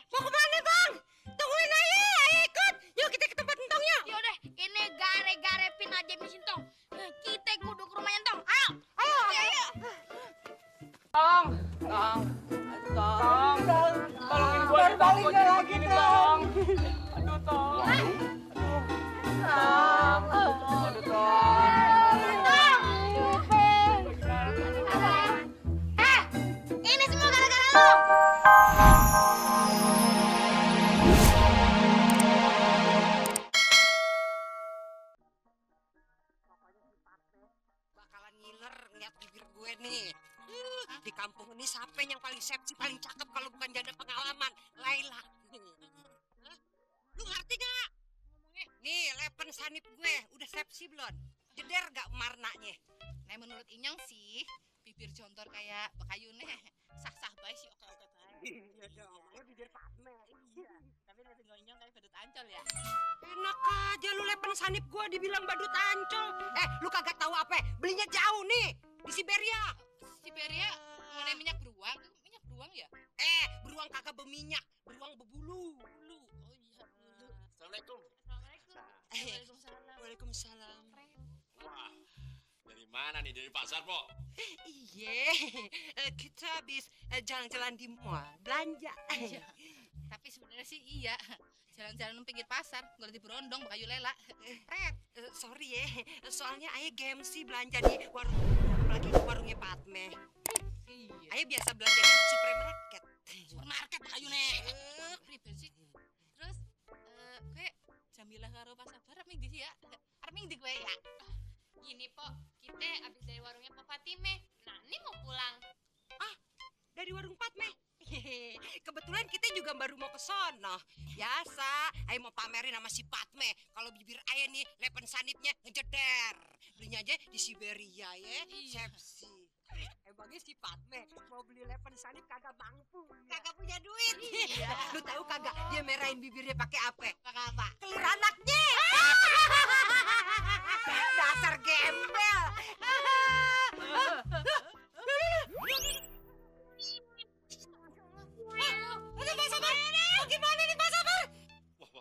Mau kemana bang? Tungguin aja, ayo ikut. Yuk kita ke tempat Entong yuk. Yaudah, ini gare-garepin aja di Sintong. Kita kudu ke rumahnya Entong. Ayo. Ayo. Tong. Tolongin gua nih, Tong. Gua jadi begini, Tong. Aduh, Tong. Aduh, Tong. Ini semua gara-gara lu. Bakalan ngiler ngeliat bibir gue nih. Di kampung ini siapa yang paling seksi, paling cakep kalau bukan janda pengalaman? Laila. Hah? Lu ngerti gak? Ngomongnya. Nih, lepen sanip gue. Udah sepsi belum? Jeder gak marnanya? Nah, menurut Inyong sih, bibir jontor kayak bekayune sah-sah bae sih, oke-oke bae. Iya dong, lu bibir Padme. Iya, tapi lihat Inyong kayak badut ancol ya. Enak aja lu lepen sanip gue dibilang badut ancol. Lu kagak tahu apa? Belinya jauh nih, di Siberia. Siberia mengenai minyak beruang, minyak beruang ya? Beruang kagak berminyak, beruang berbulu. Bulu. Oh iya, bulu. Assalamualaikum. Assalamualaikum. Waalaikumsalam. Waalaikumsalam. Wah, dari mana nih? Dari pasar, Po? Iya, kita habis jalan-jalan di mall, belanja. Iya. Tapi sebenarnya sih iya. Jalan-jalan pinggir pasar, gue lagi berondong bakayu lela. Red, sorry ya, soalnya ayah gengsi belanja di warung, apalagi warungnya Padme. Iya. Ayah biasa belanja di supermarket. Supermarket bakayune. Riben sih. Terus gue Jamilah karo Pak Sabar arep ndi sih ya? Arep ndi gue ya? Gini, Po, kita abis dari warungnya Pak Fatime. Nah, ini mau pulang. Dari warung Padme. Kebetulan kita juga baru mau ke sono. Biasa, ayah mau pamerin sama si Padme. Kalau bibir ayah nih, lepen sanipnya ngejeder. Belinya aja di Siberia ya, sepsi. Emangnya si Padme mau beli lepen sanip kagak mampu, kagak punya duit. Iya. Lu tahu kagak dia merahin bibirnya pakai apa? Pakai apa? Kelir anaknya. Dasar gembel. Aduh, Pak Sabar. Gimana nih Pak Sabar?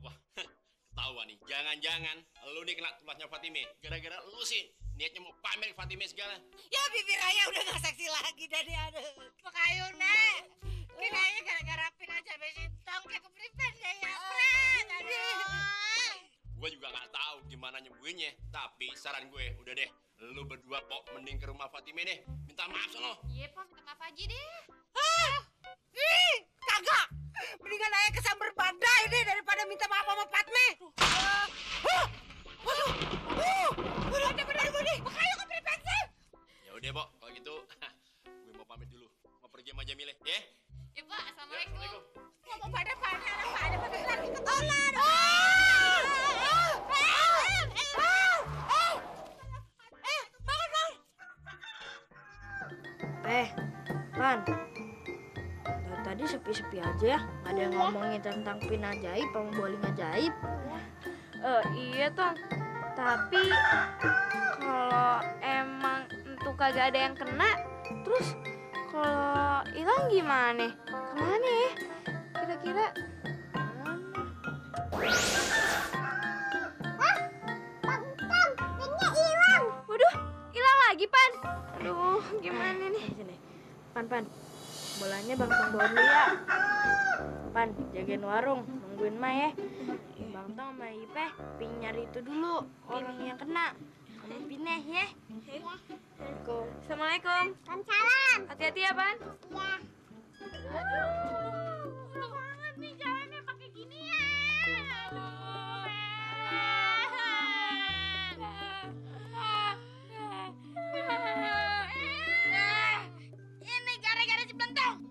Wah. Ketahuan nih. Jangan-jangan lu nih kena tulahnya Fatime. Gara-gara lu sih niatnya mau pamer Fatime segala. Ya bibir ayah udah gak seksi lagi dari aduh. Bakayune. Kiranya gara-gara pin aja besintong kayak kepriben deh ya, Fred. Aduh. Gue juga nggak tahu gimana nyembuhinnya. Tapi saran gue, udah deh, lu berdua Po mending ke rumah Fatime deh. Minta maaf sono. Iya, Po, minta maaf aja deh. Kagak. Mendingan ayah kesamber badai deh daripada minta maaf sama Padme. Ada benar gue nih. Makanya kepriben sih. Ya udah, Po, kalau gitu gue mau pamit dulu. Mau pergi sama Jamile, ya? Ya, Pak, assalamualaikum. Ngomong pada lari ke tolan. Pan, dari tadi sepi-sepi aja ya, nggak ada yang ngomongin tentang pin ajaib, pemboling ajaib. Iya Tong, tapi kalau emang untuk kagak ada yang kena, terus kalau hilang gimana? Kemana ya? Kira-kira? Waduh, hilang lagi Pan. Aduh, gimana nih? Sini, Pan, bolanya Bang Tong bawa dulu ya. Pan, jagain warung, nungguin Ma ya. Bang Tong sama Ipe ping nyari itu dulu, orang yang kena. Kamu pindah ya. Assalamualaikum. Salam. Hati-hati ya Pan. Ya. Aduh, banget nih jalannya pakai gini ya. Ini gara-gara si Blentong.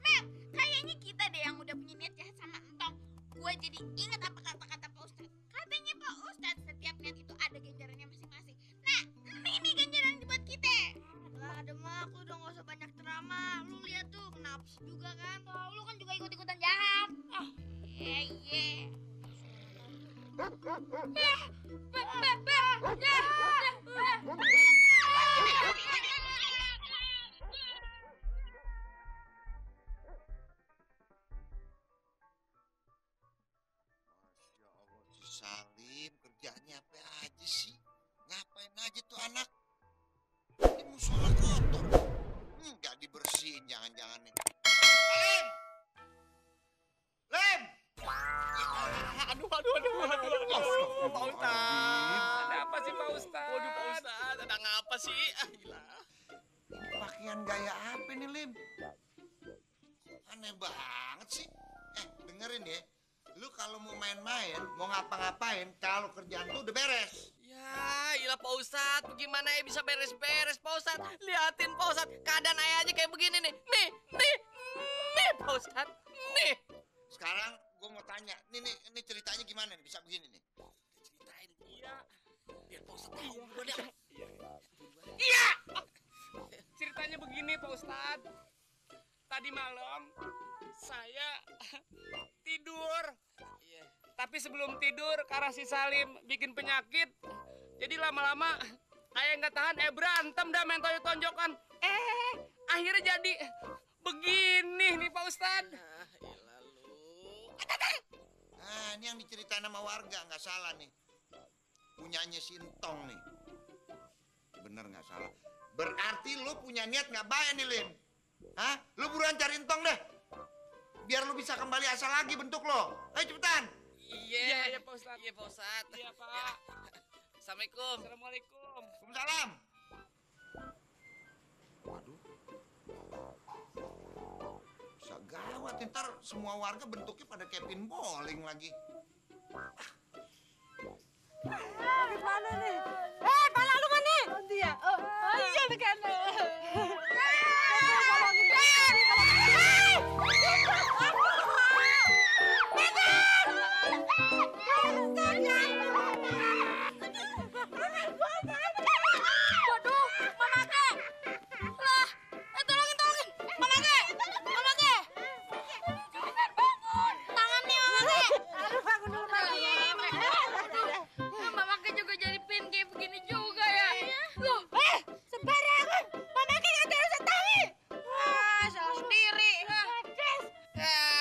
Mel, kayaknya kita deh yang udah punya niat jahat sama Entong. Gue jadi inget apa kata-kata Pak Ustadz. Katanya Pak Ustadz setiap niat itu ada ganjarannya masing-masing. Nah, ini ganjaran buat kita. Ada mah, aku udah gak usah banyak ceramah. Lu lihat tuh, kenapa juga kan? Oh, lu kan juga ikut-ikutan jahat. Iya. Pak Ustadz. Waduh Pak Ustadz, ada ngapa sih? Ah, gila. Pakaian gaya apa nih, Lim? Aneh banget sih. Dengerin ya. Lu kalau mau main-main, mau ngapa-ngapain, kalau kerjaan tuh udah beres. Ya, ilah Pak Ustadz, gimana ya bisa beres-beres Pak Ustadz? Liatin Pak Ustadz, keadaan ayah aja kayak begini nih. Nih, Pak Ustadz, nih. Sekarang gue mau tanya, ini ceritanya gimana nih bisa begini nih? Ceritain, iya. Biar Pak Ustadz tahu. Iya. Ceritanya begini Pak Ustadz. Tadi malam saya tidur. Iya. Tapi sebelum tidur karena si Salim bikin penyakit, jadi lama-lama ayah nggak tahan, berantem dah main tonjok-tonjokan. Akhirnya jadi begini nih Pak Ustadz. Ah, ilah lu. Nah, ini yang diceritain sama warga, nggak salah nih. Punyanya si Entong nih. Bener nggak salah. Berarti lu punya niat nggak baik nih, Lim. Hah? Lu buruan cari Entong deh. Biar lu bisa kembali asal lagi bentuk lo. Ayo cepetan. Iya, Pak Ustadz. Iya Pak Ustadz. Iya Pak. Assalamualaikum. Assalamualaikum. Waalaikumsalam. Waduh. Bisa gawat ntar semua warga bentuknya pada kayak pin bowling lagi. Gimana nih? Pala lu mana? Dia. Oh iya kan.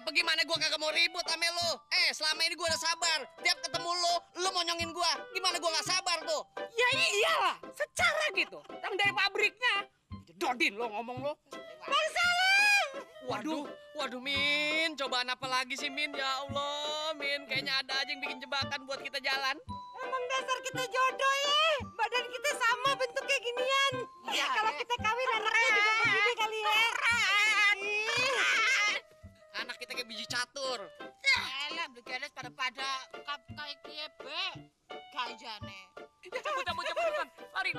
Bagaimana gua kagak mau ribut sama lu? Selama ini gua udah sabar. Tiap ketemu lu monyongin gua. Gimana gua nggak sabar tuh? Ya iyalah, secara gitu. Yang dari pabriknya. Jedodin lo ngomong lo. Waduh, Min. Cobaan apa lagi sih, Min? Ya Allah, Min. Kayaknya ada aja yang bikin jebakan buat kita jalan. Emang dasar kita jodoh ya. Badan kita sama bentuknya ginian. Ya kalau kita kawin anaknya juga begini kali ya. Anak kita kayak biji catur. Elah, beganas pada kayak kiebe. Gajane. Cabut. Lari.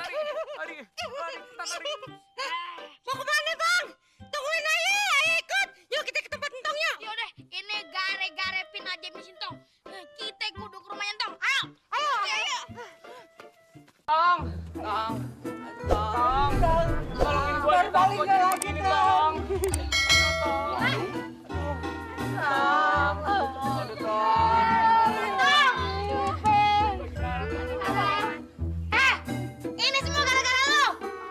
Mau kemana bang? Tungguin aja, ayo ikut. Yuk kita ke tempat Entongnya. Yaudah, ini gare-gare pin aja mesin tong. Kita kudu ke rumahnya tong. Ayo. Tolongin gua nih, Tong. Gua jadi begini, Tong. Ini semua gara-gara lu.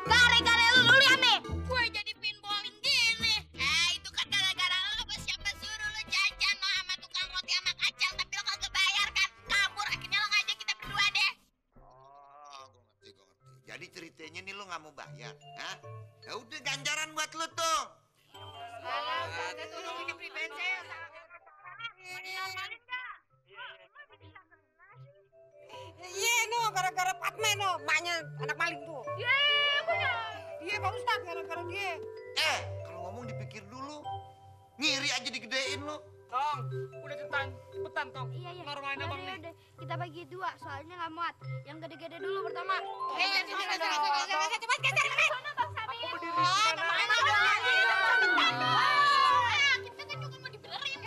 Gara-gara lu lihat nih. Gue jadi pin bowling gini. Itu kan gara-gara lu. Siapa suruh lu jajan lo sama tukang roti sama kacang, tapi lo kagak bayar kan? Kabur, akhirnya lo ngajak kita berdua deh. Oh, gue ngerti. Jadi ceritanya nih lu nggak mau bayar, hah? Ya udah ganjaran buat lu tuh. Iya no, gara-gara Fatme no, maknya anak maling tuh. Iya Pak Ustadz, gara-gara dia. Kalau ngomong dipikir dulu. Ngiri aja digedein lu. Tong, udah cepetan, Tong. Iya. Normalin abang nih. Yaudah, kita bagi dua, soalnya nggak muat. Yang gede-gede dulu pertama. Cepat kejar ini. Aku berdiri di sana. Kita kan juga mau dibenerin.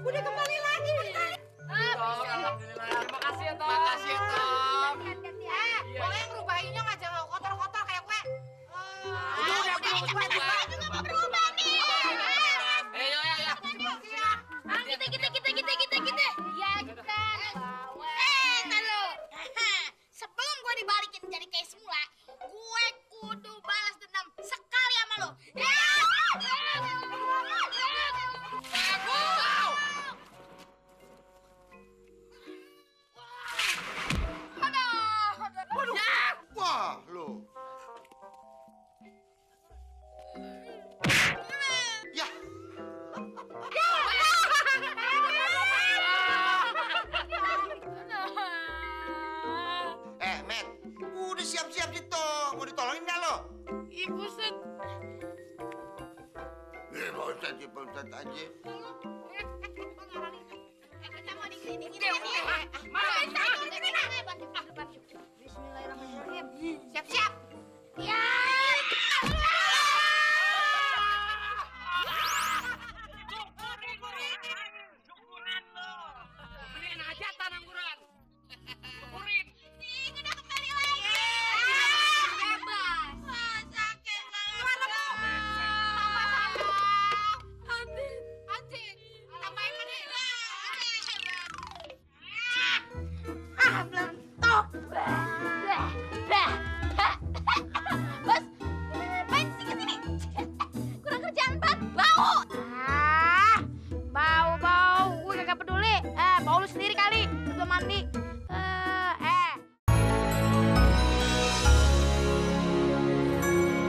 Udah kembali lagi. Tong, alhamdulillah. Terima kasih ya, Tong. Makasih ya, Tom. Pokoknya ngerubahinnya nggak jangan kotor-kotor kayak gue. Udah, Gue juga mau berubah nih. Ayo. Kita. Ya, kita. Nalo. Sebelum gue dibalikin jadi kayak semula, gue kudu balas dendam sekali sama lo. Wah, lu. Ustadz aja.